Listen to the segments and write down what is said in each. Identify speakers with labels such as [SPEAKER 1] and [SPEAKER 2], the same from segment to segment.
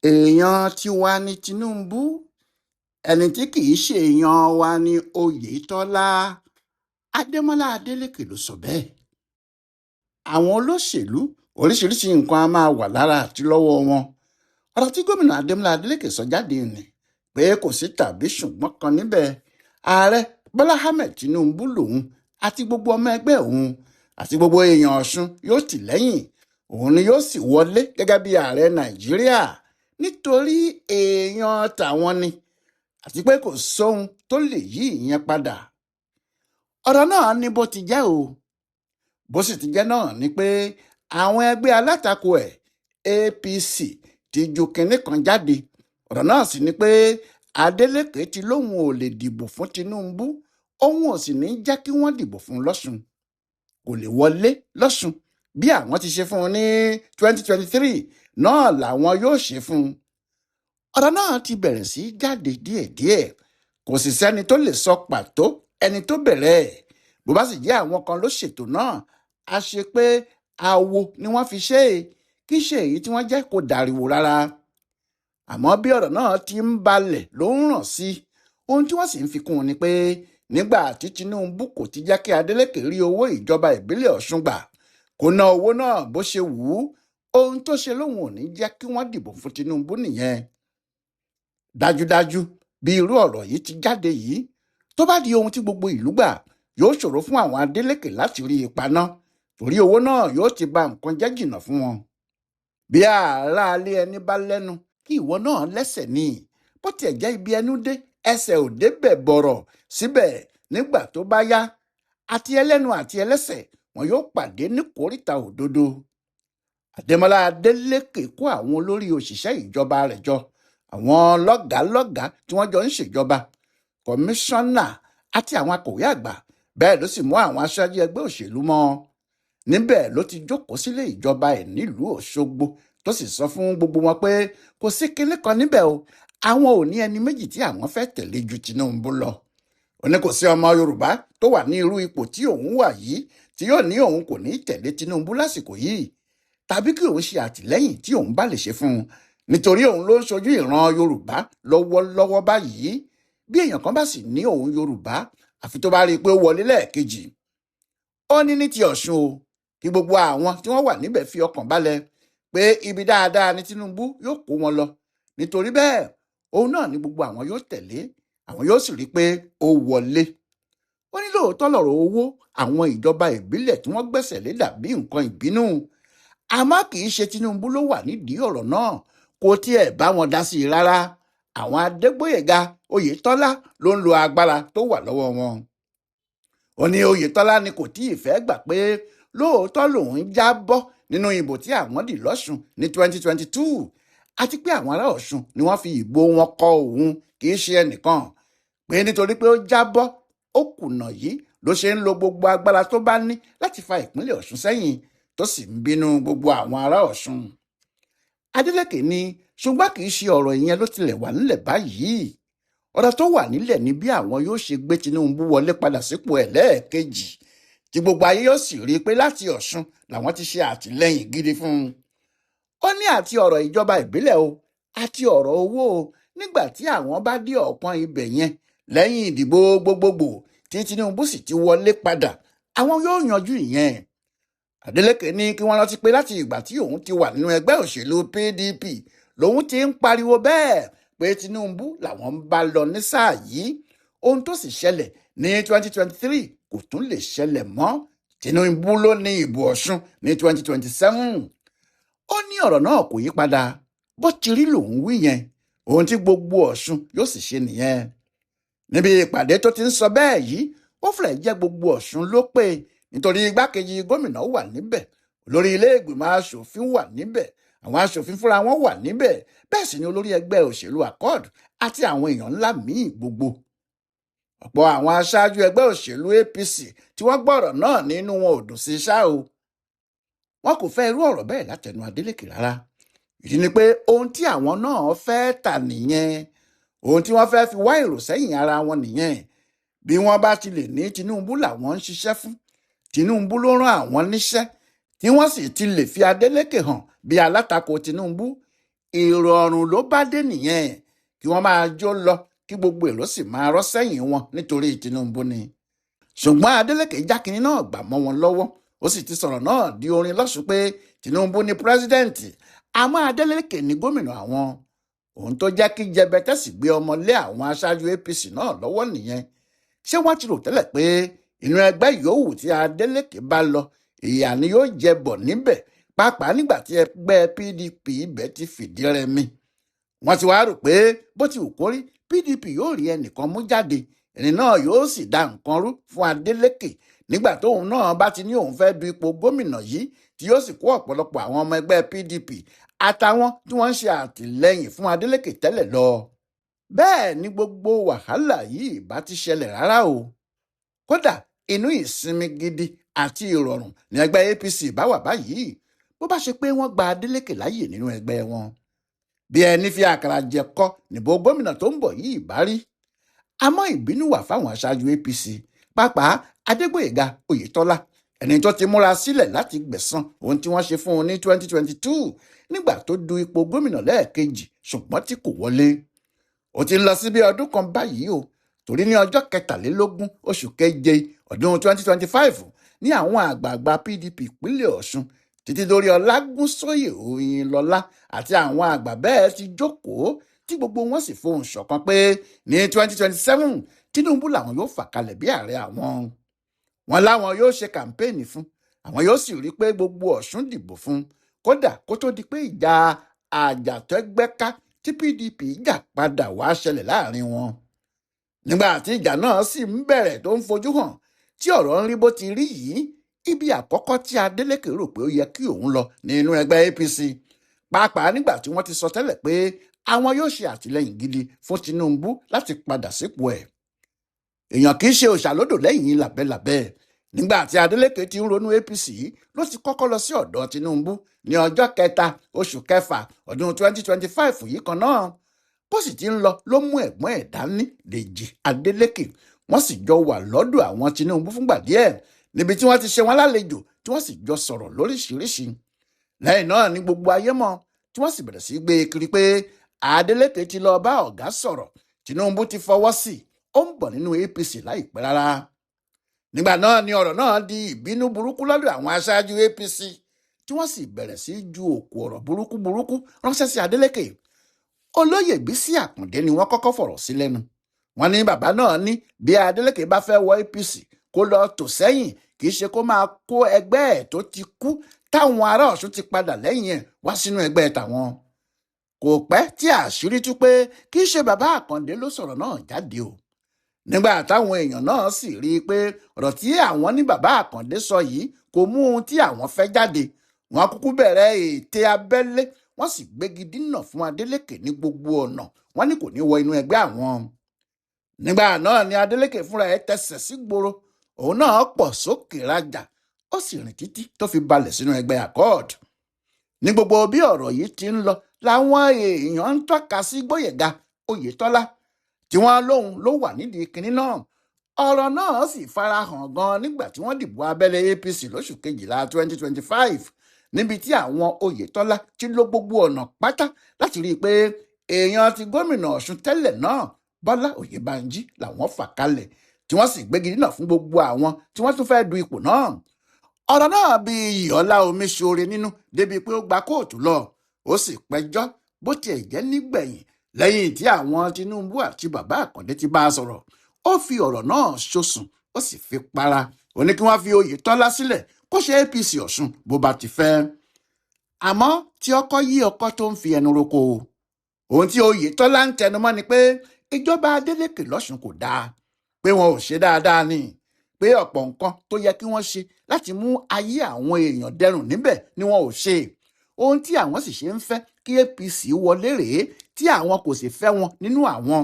[SPEAKER 1] Èèyàn tiwa ní Tinubu, ẹni tí kì í ṣe èèyàn wa ní Oyetola. Adémọlá Adélèké ló sọ bẹ́ẹ̀. Àwọn olóṣèlú, oríṣiríṣi nǹkan á máa wà lára àti lọ́wọ́ wọn. Ọ̀rọ̀ tí gómìnà Adémọlá Adélèké sọ jáde ni pé kò sí tàbí ṣùgbọ́n kan níbẹ̀. Ààrẹ Bọ́lá Ahmed Tinubu lòun àti gbogbo ọmọ ẹgbẹ́ òun àti gbogbo èèyàn Ọ̀ṣun yóò tì lẹ́yìn, òun ni yóò sì wọlé gẹ́gẹ́ bí ààrẹ Nàìjíríà nítorí èèyàn tàwọn ni, àti pé kò sóhun tó lè yí ìyẹn padà. Ọ̀rọ̀ náà ní bó ti jẹ́ o. Bó sì ti jẹ́ náà ni pé àwọn ẹgbẹ́ alátakò ẹ̀ APC ti ju kinní kan jáde. Ọ̀rọ̀ náà sì ni pé Adeleke ti lóun ò lè dìbò fún Tinubu, òun ò sì ní jẹ́ kí wọ́n dìbò fún lọ́sùn. Kò lè wọlé lọ́sùn. Bí àwọn ti ṣe fún un ní 2023 náà làwọn yóò ṣe fún un. Ọ̀rọ̀ náà ti bẹ̀rẹ̀ sí í jáde díẹ̀díẹ̀. Kò sì sẹ́ni tó lè sọ pàtó ẹni tó bẹ̀rẹ̀ ẹ̀. Bó bá sì jẹ́ àwọn kan ló ṣètò náà, á ṣe pé awo ni wọ́n fi ṣe é, kì í ṣe èyí tí wọ́n jẹ́ kó dàríwò rárá. Àmọ́ bí ọ̀rọ̀ náà ti ń balẹ̀ ló ń ràn sí. Ohun tí wọ́n sì ń fi kún un ni pé nígbà tí Tinubu kò ti jẹ́ kí Adeleke rí owó ìjọba ìbílẹ̀ Ọ̀ṣun gbà, kó ná owó náà bó ṣe wù ú, ohun tó ṣe lóun ò ní jẹ́ kí wọ́n dìbò fún Tinubu nìyẹn. Dájúdájú, bí irú ọ̀rọ̀ yìí ti jáde yìí, tó bá di ohun tí gbogbo ìlú gbà, yóò ṣòro fún àwọn Adeleke láti rí ipa ná, torí owó náà yóò ti ba nǹkan jẹ́ jìnnà fún wọn. Bí aráalé ẹni bá lẹ́nu, kí ìwọ náà lẹ́sẹ̀ ni. Bó tiẹ̀ jẹ́ ibi ẹnu dé, ẹsẹ̀ ò débẹ̀ bọ̀rọ̀ síbẹ̀. Nígbà tó bá yá, àti ẹlẹ́nu àti ẹlẹ́sẹ̀ wọn yóò pàdé ní kòríta òdodo. Adémọlá Adélékè kó àwọn olórí òṣìṣẹ́ ìjọba rẹ̀ jọ, àwọn lọ́gàálọ́gàá tí wọ́n jọ ń ṣèjọba, kọmíṣánná àti àwọn akọ̀wé àgbà. Bẹ́ẹ̀ ló sì mú àwọn aṣáájú ẹgbẹ́ òṣèlú mọ́. Níbẹ̀ ló ti jókòó sílé ìjọba ẹ̀ nílùú Òṣogbo, tó sì sọ fún gbogbo wọn pé kò sí kinní kan níbẹ̀ o, àwọn ò ní ẹni méjì tí àwọn fẹ́ tẹ̀lé ju Tinubu lọ. Ó ní kò sí ọmọ Yorùbá tó wà ní irú ipò tí òun wà yìí tí yóò ní òun kò ní tẹ̀lé Tinubu lásìkò yìí, tàbí kí òun ṣe àtìlẹ́yìn tí òun bá lè ṣe fún un, nítorí òun ló ń ṣojú ìran Yorùbá lọ́wọ́lọ́wọ́ báyìí. Bí èèyàn kan bá sì ní òun Yorùbá, àfi tó bá rí i pé ó wọlé lẹ́ẹ̀kejì. Ó ní ní ti Ọ̀ṣun o, kí gbogbo àwọn tí wọ́n wà níbẹ̀ fi ọkàn balẹ̀ pé ibi dáadáa ni Tinubu yóò kó wọn lọ. Nítorí bẹ́ẹ̀, òun náà ni gbogbo àwọn yóò tẹ̀lé, àwọn yóò sì rí i pé ó wọlé. Ó ní lóòótọ́ lọ̀rọ̀ owó àwọn ìjọba ìbílẹ̀ tí wọ́n gbẹ́sẹ̀ lé dàbí nǹkan ìbínú, àmọ́ kì í ṣe Tinubu ló wà nídìí ọ̀rọ̀ náà, kò tiẹ̀ bá wọn dá sí i rárá. Àwọn Adégbóyèga Oyètọ́lá ló ń lo agbára tó wà lọ́wọ́ wọn. Ó ní Oyètọ́lá ni kò tí ì fẹ́ gbà pé lóòótọ́ lòun já bọ́ nínú ìbò tí àwọn dì lọ́sùn ní 2022, àti pé àwọn ará Ọ̀ṣun ni wọ́n fi ìbò wọn kọ òun, kì í ṣe ẹnìkan, pé nítorí pé ó jábọ́ ó kùnà yìí ló ṣe ń lo gbogbo agbára tó bá ní láti fa ìpínlẹ̀ Ọ̀ṣun sẹ́yìn, tó sì ń bínú gbogbo àwọn ará Ọ̀ṣun. Adeleke ní ṣùgbọ́n kì í ṣe ọ̀rọ̀ ìyẹn ló tilẹ̀ wà nílẹ̀ báyìí. Ọ̀rọ̀ tó wà nílẹ̀ ni bí àwọn yóò ṣe gbé Tinubu wọlé padà sípò ẹ̀ lẹ́ẹ̀kejì, tí gbogbo ayé yóò sì rí i pé láti Ọ̀ṣun làwọn ti ṣe àtìlẹ́yìn gidi fún un. Ó ní àti ọ̀rọ̀ ìjọba ìbílẹ̀ o àti ọ̀rọ̀ owó o, nígbà tí àwọn bá dé ọ̀pọ̀n ibẹ̀ yẹn lẹ́yìn ìdìbò gbogbogbò tí Tinubu sì ti wọlé padà, àwọn yóò yanjú ìyẹn. Adeleke ní kí wọ́n rántí pé láti ìgbà tí òun ti wà nínú ẹgbẹ́ òṣèlú PDP lòun ti ń pariwo bẹ́ẹ̀ pé Tinubu làwọn ń bá lọ ní sáà yìí. Ohun tó sì ṣẹlẹ̀ ní 2023 kò tún lè ṣẹlẹ̀ mọ́. Tinubu ló ní ìbò Ọ̀ṣun ní 2027. Ó ní ọ̀rọ̀ náà kò yí padà, bó ti rí lòun wí yẹn, ohun tí gbogbo Ọ̀ṣun yóò sì ṣe nìyẹn. Níbi ìpàdé tó ti ń sọ bẹ́ẹ̀ yìí, ó fìlẹ̀ jẹ́ gbogbo Ọ̀ṣun ló pé, nítorí igbákejì gómìnà wà níbẹ̀, olórí ilé ìgbìmọ̀ asòfin wà níbẹ̀, àwọn asòfin fúnra wọn wà níbẹ̀, bẹ́ẹ̀ sì ni olórí ẹgbẹ́ òṣèlú Accord àti àwọn èèyàn ńlá míì gbogbo. Ọ̀pọ̀ àwọn aṣáájú ẹgbẹ́ òṣèlú APC tí wọ́n gbọ́rọ̀ náà nínú wọn ò dùn sí ṣá o. Wọn kò fẹ́ irú ọ̀rọ̀ bẹ́ẹ̀ látẹnu Adeleke rárá. Ìdí ni pé ohun tí àwọn náà fẹ́ tà nìyẹn, ohun tí wọ́n fẹ́ fi wá èrò sẹ́yìn ara wọn nìyẹn. Bí wọ́n bá ti lè ní Tinubu làwọn ń ṣiṣẹ́ fún, Tinubu ló rán àwọn níṣẹ́, tí wọ́n sì ti lè fi Adeleke hàn bí alátakò Tinubu, Ìrọ̀rùn ló bá dé nìyẹn, kí wọ́n máa jó lọ, kí gbogbo èrò sì máa rọ́ sẹ́yìn wọn nítorí Tinubu ni. Ṣùgbọ́n Adeleke jákínní náà gbà mọ́ wọn lọ́wọ́, ó sì ti sọ̀rọ̀ náà di orin lọ́sùn pé Tinubu ni pírẹ́sídẹ̀ǹtì, àmọ́ Adeleke ni gómìnà àwọn. Ohun tó jẹ́ kí Jẹbẹtẹ sì gbé ọmọ lé àwọn aṣáájú APC náà lọ́wọ́ nìyẹn. Ṣé wọ́n ti rò tẹ́lẹ̀ pé inú ẹgbẹ́ yòówù tí Adeleke bá lọ, ìyà ni yóò jẹ bọ̀ níbẹ̀, pàápàá nígbà tí ẹgbẹ́ PDP ibẹ̀ ti fìdí rẹmi? Wọ́n ti wá rò pé bó ti wù kó rí, PDP yóò rí ẹnìkan mú jáde, ẹni náà yóò sì dá nǹkan rú fún Adeleke nígbà tóun náà bá ti ní òun fẹ́ du ipò gómìnà yìí, tí yóò sì kó ọ̀pọ̀lọpọ̀ àwọn ọmọ ẹgbẹ́ PDP àtàwọn tí wọ́n ń ṣe àtìlẹ́yìn fún Adeleke tẹ́lẹ̀ lọ. Bẹ́ẹ̀ ni gbogbo wàhálà yìí bá ti ṣẹlẹ̀ rárá o. Kódà inú ìsinmi gidi àti ìrọ̀rùn ní ẹgbẹ́ APC bá wà báyìí, bó bá ṣe pé wọ́n gba Adeleke láàyè nínú ẹgbẹ́ wọn. Bí ẹni fi àkàrà jẹ kọ́ níbo gómìnà tó ń bọ̀ yìí bá rí. Àmọ́ ìbínú wà fáwọn aṣáájú APC, pàápàá Adégbóyèga Oyètọ́lá, ẹni tó ti múra sílẹ̀ láti gbẹ̀san ohun tí wọ́n ṣe fún un ní 2022 nígbà tó du ipò gómìnà lẹ́ẹ̀kejì ṣùgbọ́n tí kò wọlé. Ó ti ń lọ sí bí ọdún kan báyìí o, torí ní ọjọ́ 23 oṣù keje ọdún 2025 ní àwọn àgbààgbà PDP ìpínlẹ̀ Ọ̀ṣun títí dórí Ọlágúnsóyè Oyinlọ́lá àti àwọn àgbà bẹ́ẹ̀ ti jókòó, tí gbogbo wọn sì fohùn ṣọ̀kan pé ní 2027 Tinubu làwọn yóò fà kalẹ̀ bí ààrẹ àwọn. Wọn láwọn yóò ṣe kàmpéènì fún, àwọn yóò sì rí i pé gbogbo Ọ̀ṣun dìbò fún, kódà kó tó di pé ìjà àjàtẹ́gbẹ́ká tí PDP jà padà wá ṣẹlẹ̀ láàrin wọn. Nígbà tí ìjà náà sì ń bẹ̀rẹ̀ tó ń fojú hàn tí ọ̀rọ̀ ń rí bó ti rí yìí, ibi àkọ́kọ́ tí Adeleke rò pé ó yẹ kí òun lọ nínú ẹgbẹ́ APC, pàápàá nígbà tí wọ́n ti sọ tẹ́lẹ̀ pé àwọn yóò ṣe àtìlẹ́yìn gidi fún Tinubu láti padà sípò ẹ̀. Èèyàn kì í ṣe òṣàlódò lẹ́yìn làbẹ́làbẹ́. Nígbà tí Adeleke ti ń ronú APC ló ti kọ́kọ́ lọ sí ọ̀dọ̀ Tinubu ní ọjọ́ 3 oṣù kẹfà ọdún 2025 yìí kan náà. Bó sì ti ń lọ ló mú ẹ̀gbọ́n ẹ̀ dání, Dèjì Adeleke. Wọ́n sì jọ wà lọ́dọ̀ àwọn Tinubu fúngbà díẹ̀, níbi tí wọ́n ti ṣe wọ́n lálejò tí wọ́n sì jọ sọ̀rọ̀ lóríṣiríṣi. Lẹ́yìn náà ni gbogbo ayé mọ̀, tí wọ́n sì bẹ̀rẹ̀ sí gbé e kiri pé Adeleke ti lọ bá ọ̀gá sọ̀rọ̀, Tinubu ti fọwọ́ sí i, ó ń bọ̀ nínú APC láìpẹ́ rárá. Nígbà náà ni ọ̀rọ̀ náà di ìbínú burúkú lọ́dọ̀ àwọn aṣáájú APC, tí wọ́n sì bẹ̀rẹ̀ sí ju òkú ọ̀rọ̀ burúkú burúkú ránṣẹ́ sí Adeleke. Olóyè Bísí Àkàndé ni wọ́n kọ́kọ́ fọ̀rọ̀ sí lẹ́nu. Wọ́n ní bàbá náà ní bí Adeleke bá fẹ́ wọ APC kó lọ tò sẹ́yìn, kì í ṣe kó máa kó ẹgbẹ́ ẹ̀ tó ti kú táwọn ará Ọ̀ṣun ti padà lẹ́yìn ẹ̀ wá sínú ẹgbẹ́ tàwọn. Kò pẹ́ tí àṣírí tú pé kì í ṣe bàbá Àkàndé ló sọ̀rọ̀ náà jáde o. Nígbà táwọn èèyàn náà sì rí i pé ọ̀rọ̀ tí àwọn ní bàbá Àkàndé sọ yìí kò mú ohun tí àwọn fẹ́ jáde, wọ́n kúkú bẹ̀rẹ̀ ète abẹ́lé, wọ́n sì gbégi dínà fún Adeleke ní gbogbo ọ̀nà, wọ́n ní kò ní wọ inú ẹgbẹ́ àwọn. Nígbà náà ni Adeleke fúnra ẹ̀ tẹsẹ̀ sí gbòòrò, òun náà pọ̀ sókè rajà, ó sì rìn títí tó fi balẹ̀ sínú ẹgbẹ́ Accord. Ní gbogbo bí ọ̀rọ̀ yìí ti ń lọ làwọn èèyàn ń tọ́ka sí Gbóyèga Oyètọ́lá tí wọ́n lóun ló wà nídìí kinní náà. Ọ̀rọ̀ náà sì farahàn gan nígbà tí wọ́n dìbò abẹ́lé APC lóṣù kejìlá 2025, níbi tí àwọn Oyètọ́lá ti lò gbogbo ọ̀nà pátá láti rí i pé èèyàn ti gómìnà Ọ̀ṣun tẹ́lẹ̀ náà Bọ́lá Oyèbánjí làwọn fà kalẹ̀, tí wọ́n sì gbégi dínà fún gbogbo àwọn tí wọ́n tún fẹ́ du ipò náà. Ọ̀rọ̀ náà bí Ìyọ́lá Omiṣore nínú débi pé ó gba kóòtù lọ, ó sì pẹjọ́ bó tiẹ̀ jẹ́ nígbẹ̀yìn lẹ́yìn tí àwọn Tinubu àti bàbá Àkàndé ti bá a sọ̀rọ̀. Ó fi ọ̀rọ̀ náà ṣoṣùn, ó sì fi para, ó ní kí wọ́n fi Oyètọ́lá sílẹ̀ kó ṣe APC Ọ̀ṣun bó bá ti fẹ́. Àmọ́ tí ọkọ yí ọkọ tó ń fi ẹnu roko, ohun tí Oyètọ́lá ń tẹnumọ́ ni pé ìjọba Adeleke lọ́ṣun kò dáa, pé wọn ò ṣe dáadáa ni, pé ọ̀pọ̀ nǹkan tó yẹ kí wọ́n ṣe láti mú ayé àwọn èèyàn dẹrùn níbẹ̀ ni wọn ò ṣe. Ohun tí àwọn sì ṣe ń fẹ́ kí APC wọlé rèé, tí àwọn kò sì fẹ́ wọn nínú àwọn,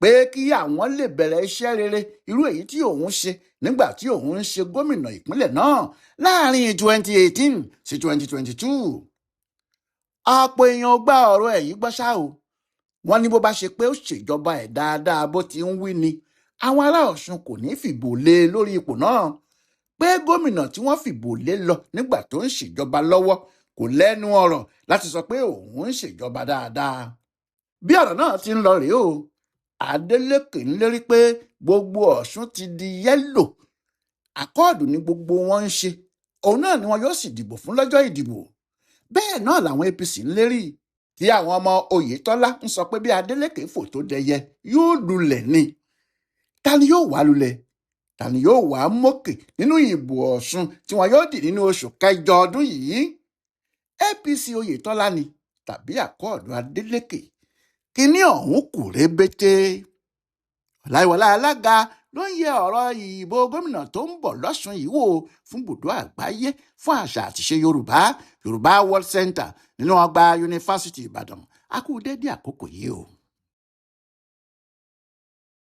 [SPEAKER 1] pé kí àwọn lè bẹ̀rẹ̀ iṣẹ́ rere irú èyí tí òun ṣe nígbà tí òun ń ṣe gómìnà ìpínlẹ̀ náà láàrin 2018 sí 2022. Ọ̀pọ̀ èèyàn gba ọ̀rọ̀ ẹ̀ yìí gbọ́ ṣá o. Wọ́n ní bó bá ṣe pé ó ṣèjọba ẹ̀ dáadáa bó ti ń wí ni, àwọn ará Ọ̀ṣun kò ní fìbò lé lórí ipò náà, pé gómìnà tí wọ́n fìbò lé lọ nígbà tó ń ṣèjọba lọ́wọ́ Kò lẹ́nu ọ̀rọ̀ láti sọ pé òun ń ṣèjọba dáadáa. Bí ọ̀rọ̀ náà ti ń lọ rèé o, Adeleke ń lérí pé gbogbo Ọ̀ṣun ti di yellow, Accord ní gbogbo wọn ń ṣe, òun náà ni wọn yóò sì dìbò fún lọ́jọ́ ìdìbò. Bẹ́ẹ̀ náà làwọn APC ń lérí, tí àwọn ọmọ Oyètọ́lá ń sọ pé bí Adeleke fò tó dẹyẹ, yóò lulẹ̀ ni. Ta ni yóò wá lulẹ̀? Ta ni yóò wá mókè nínú ìbò Ọ̀ṣun tí wọn yóò dì nínú oṣù kẹjọ ọdún yìí? APC Oyètọ́lá ni tàbí Accord Adeleke? Kínní ọ̀hún kù rébété. Ọláìwọlá Alága ló ń yẹ ọ̀rọ̀ ìbò gómìnà tó ń bọ̀ lọ́sùn yìí wò fún bùdó àgbáyé fún àṣà àtìṣe Yorùbá, Yorùbá World Center, nínú ọgbà Yunifásitì Ìbàdàn. A kú dédé àkókò yìí o.